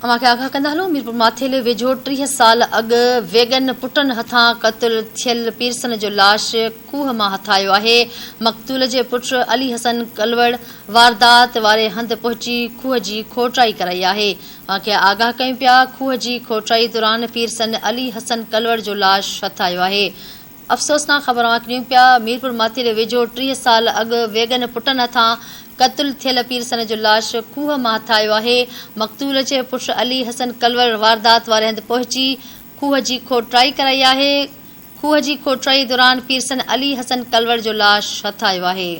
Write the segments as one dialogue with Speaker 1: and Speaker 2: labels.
Speaker 1: اوهان کي آگاهه ڪندا هلون ميرپور ماٿيلي ويجهو 30 سال اڳ ويگن پٽن هٿان قتل ٿيل پيرسن جو لاش کوهه مان هٿ آيو آهي مقتول جي پٽ علي حسن ڪلوڙ واردات واري هنڌ پهچي کوهه جي کوٽائي ڪرائي آهي اوهان کي آگاهه ڪيون پيا کوهه جي کوٽائي دوران پيرسن علي حسن ڪلوڙ جو لاش هٿ آيو آهي افسوسناڪ خبر اوهان کي ڏيون پيا، ميرپور ماٿيلي ويجهو 30 سال اڳ ويگن پٽن هٿان قتل ٿيل پيرسن جو لاش کوهه مان هٿ آيو آهي، مقتول جي پٽ علي حسن ڪلور واردات واري هنڌ پهچي کوهه جي کوٽائي ڪرائي آهي، کوهه جي کوٽائي دوران پيرسن علي حسن ڪلور جو لاش هٿ آيو آهي.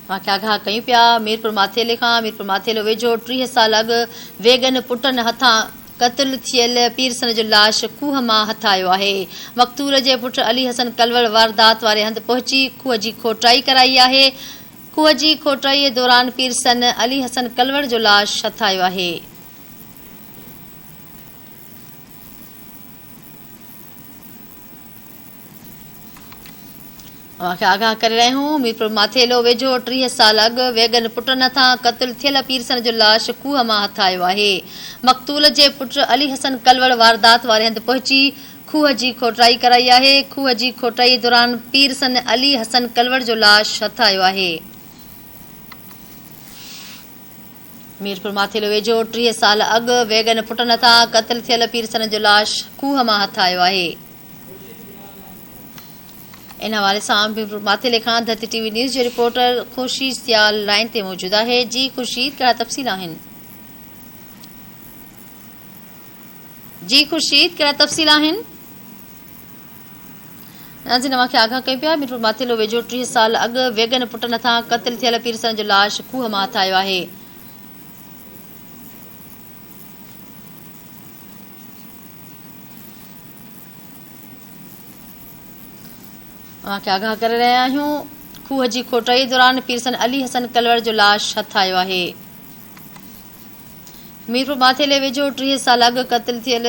Speaker 1: اوهان کي آگاهه ڪيون پيا، ميرپور ماٿيلي کان ميرپور ماٿيلو ويجهو 30 سال اڳ ويگن پٽن هٿان قتل ٿيل پيرسن جو لاش کوهه مان هٿ آيو آهي. مقتول جي پٽ علي حسن ڪلوڙ واردات واري هنڌ پهچي کوهه جي کوٽائي ڪرائي آهي. کوهه جي کوٽائي دوران پيرسن علي حسن ڪلوڙ جو لاش هٿ آيو آهي. اوهان کي آگاهه ڪري رهيا آهيون ميرپور ماٿيلو ويجهو 30 سال اڳ ويگن پٽن هٿان قتل ٿيل پيرسن جو لاش کوهه مان هٿ آيو آهي مقتول جي پٽ علي حسن ڪلوڙ واردات واري هنڌ پهچي کوهه جي کوٽائي ڪرائي آهي کوهه جي کوٽائي دوران پيرسن علي حسن ڪلوڙ جو لاش هٿ آيو آهي. ميرپور ماٿيلو ويجهو 30 سال اڳ ويگن پٽن هٿان قتل ٿيل پيرسن جو لاش کوهه مان هٿ آيو آهي. ان حوالي سان ميرپور ماٿيلي کان ڌرتي ٽي وي نيوز جو رپورٽر خورشيد سيال لائين تي موجود آهي جي خورشيد ڪهڙا تفصيل آهن جي خورشيد ڪهڙا تفصيل آهن ناظرين اوهان کي آگاهه ڪيون پيا ميرپور ماٿيلو ويجهو 30 سال اڳ ويگن پٽن هٿان قتل ٿيل پيرسن جو لاش کوهه مان هٿ آيو آهي. اوهان کي آگاهه ڪري رهيا آهيون کوهه جي کوٽائي دوران پيرسن علي حسن ڪلوڙ جو لاش هٿ آيو آهي ميرپور ماٿيلي ويجهو 30 سال اڳ قتل ٿيل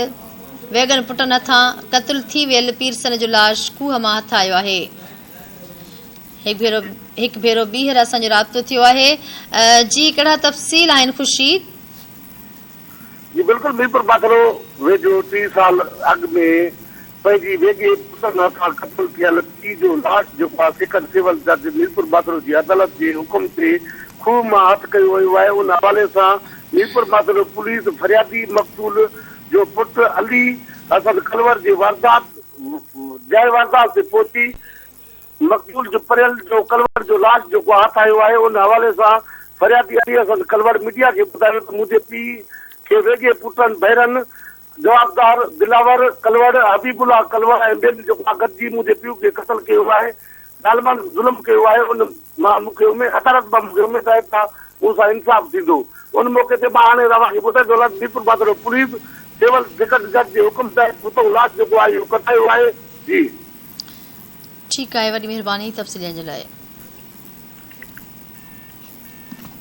Speaker 1: ويگن پٽن هٿان قتل ٿي ويل پيرسن جو لاش کوهه مان هٿ آيو آهي هڪ ڀيرو هڪ ڀيرو ٻيهر اسان جو رابطو ٿيو آهي جي ڪهڙا تفصيل آهن خورشيد
Speaker 2: جي بلڪل ميرپور ماٿرو ويجهو 30 سال اڳ ۾ پنهنجي ويڳي پٽن هٿان قتل ٿيل پيء جو لاش جيڪو آهي سيڪنڊ سول جج ميرپور ماٿرو جي عدالت جي حڪم تي کوهه مان هٿ ڪيو ويو آهي ان حوالي سان ميرپور ماٿرو پوليس فريادي مقتول جو پٽ علي حسن ڪلور جي واردات جاء واردات تي پهچي مقتول جو پريل جو ڪلوڙ جو لاش جيڪو هٿ آيو آهي ان حوالي سان فريادي علي حسن ڪلوڙ ميڊيا کي ٻڌايو ته منهنجي پيء کي ويڳي پٽن ڀائرن جوابدار دلاور ڪلوڙ، حبيب الله ڪلوڙ ۽ ٻين جيڪو آهي گڏجي منهنجي پيء کي قتل ڪيو آهي ظالمانه ظلم ڪيو آهي ان مان مون کي اميد عدالت مان مون کي اميد آهي ته مون سان انصاف ٿيندو ان موقعي تي مان هاڻي اوهان کي ٻڌائيندو هلان ته Mirpur Mathelo police civil second جج جي حڪم تحت پھتو لاش جيڪو آهي اهو ڪڍايو آهي جي.
Speaker 1: ٺيڪ آهي وڏي مهرباني تفصيل ڏيڻ جي لاء.